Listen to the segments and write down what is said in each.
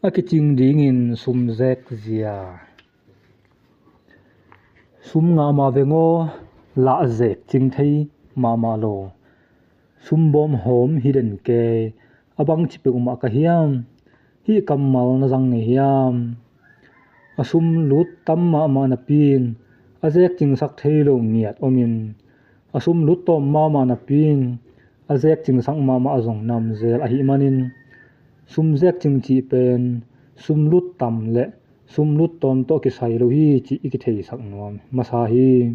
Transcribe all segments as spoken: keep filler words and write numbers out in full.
A kicing dingin sum zek zia. Sum ngah mah veng aw, lah zek cing thei mahmah lo. Sum bawm hawm hi den kei, a bangci peuhmah ka hiam? Hih kammal na zang ngei hiam? A sum lut tam mahmah napi in a zek cingsak thei lo ngiat om in, a sum lut tawm mahmah napi in a zek cingsak mahmah zong na om zel ahih manin, sum zek cing cih pen sum lut tam le sum lut tawm tawh kisai lo hi cih i kitheisak nuam masa hi.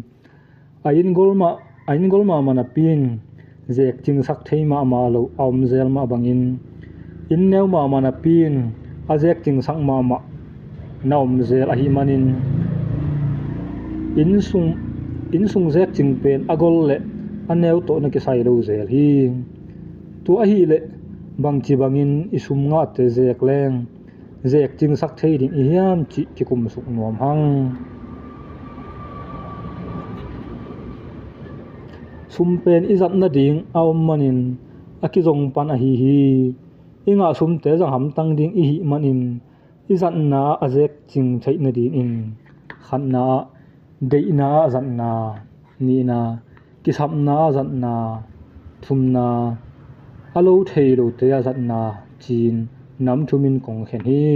A inn gol mah, a inn gol mahmah napi in zek cingsak thei mahmah lo a om zel mah bangin, inn neu mahmah napi in a zek cingsak mahmah na om zel ahih manin, inn sung, inn sung zek cing pen a gol le a neu tawh na kisai lo zel hi. Tua ahih leh bangci bangin i sum ngahte zek leng zek cingsak thei ding i hiam cih kikumsuk nuam hang. Sum pen i zat nading a om manin a kizong pan ahi hi. I ngah sumte zang hamtang ding i hih manin i zatna ah a zek cing theih nadingin khatna ah deihna ah zatna, nihna kisapna ah zatna, thumna a lo thei lote ah zatna ci-in nam thumin kong khen hi.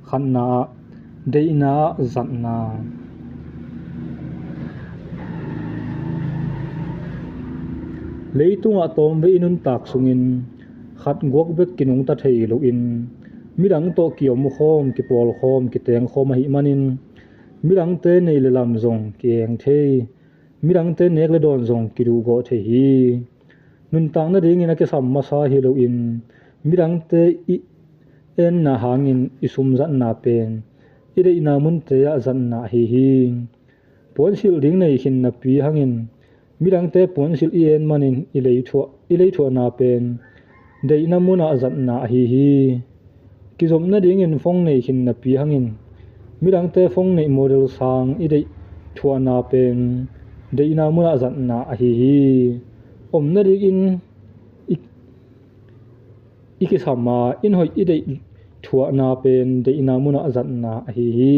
Khatna ah deihna ah zatna. Leitungah tawmvei i nuntak sungin khat guak bek kinungta thei loin midang tawh kiom khawm, kipawl khawm, kiteng khawm ahih manin midangte neih le lam zong kieng thei, midangte nek le dawn zong kiduhgawh thei hi. Nuntak nadingin a kisam masa hi loin midangte i enna hangin i sum zatna pen i deihna munte ah zatna ahi hi. Puansilh ding nei khin napi hangin midangte puansilh i en manin i leithuah, i leithuahna pen deihna munah zatna ahi hi. Kizop nadingin phone nei khin napi hangin midangte phone neih model sang i deih thuahna pen deihna munah zatna ahi hi. Om nadingin i, i kisam a, inn hoih i deih thuahna pen deihna munah zatna ahi hi.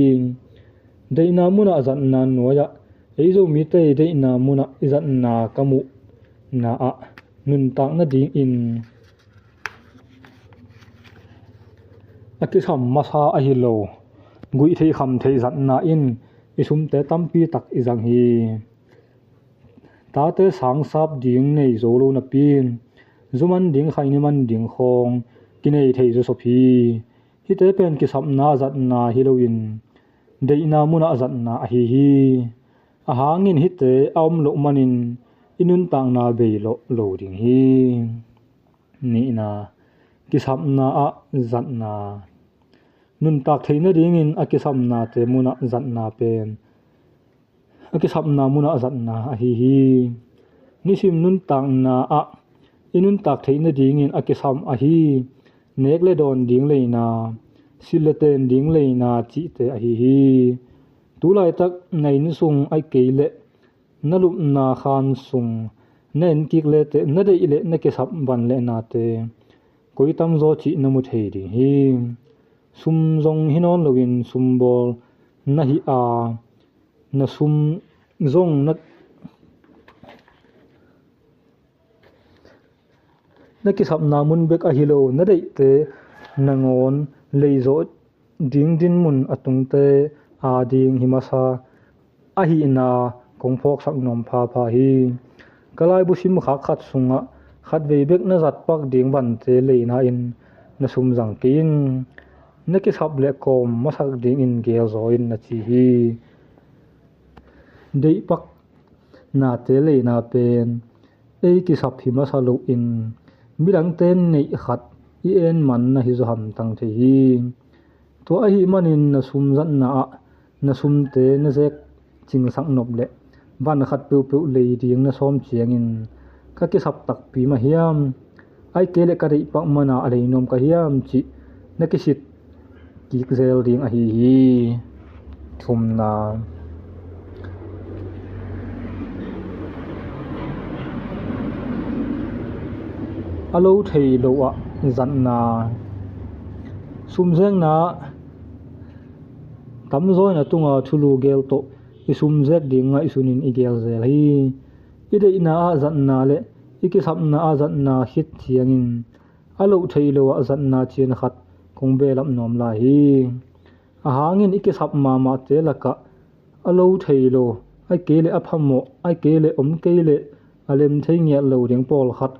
Deihna munah zatna nuai-ah ei Zomite i deihna munah i zatna ka muhna ah nuntak nadingin a kisam masa ahi lo, guih theih kham theih zatna in i sumte tampi tak i zang hi. Tate sangsap ding nei zo lo napi in zu man ding, khaini man ding khawng kinei thei zawsop hi. Hihte pen kisapna zatna hi loin deihna munah zatna ahi hi. A hangin hihte a om loh manin i nuntakna bei lawh lo ding hi. Nihna, kisapna ah zatna. Nuntak theih nadingin a kisapnate munah zatna pen a kisapna munah zatna ahi hi. Nisim nuntakna ah i nuntak theih nadingin a kisam ahi nek le dawn ding leina, silh le ten ding leina cihte ahi hi. Tulaitak na inn sung ahih kei leh na lupna khan sung na en kik leteh na deih le na kisap van le nate koi tamzaw cih na mu thei ding hi. Sum zong hi nawn loin sumbawl na hi a, na sum zong na, na kisapna mun bek ahi lo, na deihte nangawn leizawh ding dinmun a tungte ading hi masa ahihna kong phawksak nuam phapha hi. Ka laibu simkhak khat sungah khatvei bek na zatpak ding vante leina in na sum zang kei in, na kisap le kawm masak dingin gelzaw in, na ci hi. Deihpak nate leina pen ei kisap hi masa loin midangte neih khat i en man na hi zaw hamtang thei hi. Tua ahih manin na sum zatna ah na sumte na zek cingsak nop le van khat peuhpeuh lei ding na sawm ciangin ka kisap takpi mah hiam? Ahih kei leh ka deihpak mana a lei nuam ka hiam cih na kisit kik zel ding ahi hi. Thumna, a lo thei lo ah zatna. Sumzekna tamzawina tunga thulu gel tawh i sumzek ding ngaihsunin i gel zel hi. I deihna ah zatna le i kisapna ah zatna khit ciangin a loh theih lo ah zatna cian khat kong behlap nuam lai hi. A hangin i kisap mahmahte lakah a lo thei lo, a kei le a phamawh, a kei le om kei le a lem thei ngiat lo ding pawlkhat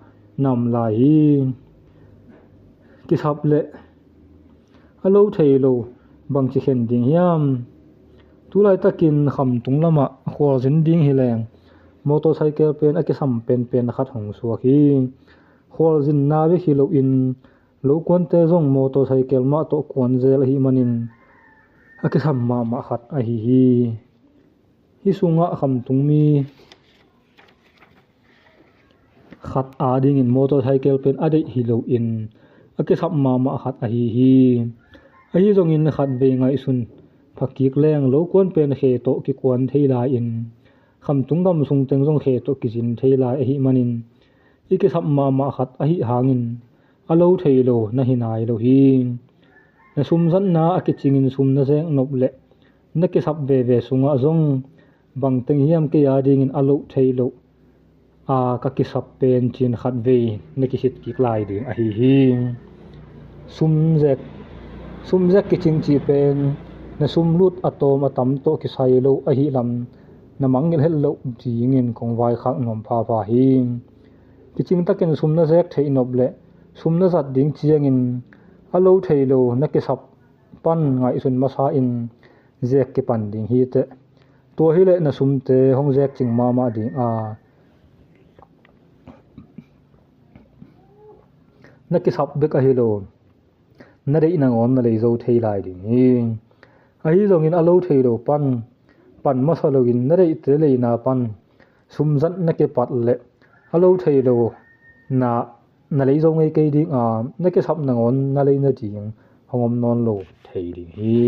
nam lai hi. Kisap le a lo thei lo bangci khen ding hiam? Tulaitakin khamtung lamah khualzin ding hi leng motorcycle pen a kisam penpen khat hong suak hi. Khualzinna bek hi loin lokuante zong motorcycle mah tawh kuan zel ahih manin a kisam mahmah khat ahi hi. Hih sungah khamtung mi khat adingin motorcycle pen a deih hi loin a kisap mahmah khat ahi hi. Ahi zongin khatvei ngaihsun phakik leng lokuan pen khe tawh kikuan thei lai-in khamtung gam sung teng zong khe tawh kizin thei lai ahih manin i kisap mahmah khat ahih hangin a lo thei lo na hi nai lo hi. Na sumzatna a kicingin sum na zek nop le na kisap veve sungah zong bangteng hiam kei adingin a loh thei lo a ka kisap pen cin khatvei na kisit kik lai ding ahi hi. Sumzek, sumzek kicing cih pen na sumlut a tawm a tam tawh kisai lo ahih lam na mangngilh het loh dingin kong vaikhak nuam phapha hi. Kicing takin sum na zek theih nop le sum na zat ding ciangin a lo thei lo na kisap pan ngaihsun masa in zek kipan ding hi teh. Tua hileh na sumte hong zek cing mahmah ding a, na kisap bek ahi lo na deih nangawn na lei zo thei lai ding hi. Ahi zongin a lo thei lo pan pan masa loin na deihte leina pan sumzat na kipat le a lo thei lo na na lei zo ngei kei ding a, na kisap nangawn na lei nading hong om nawn lo thei ding hi.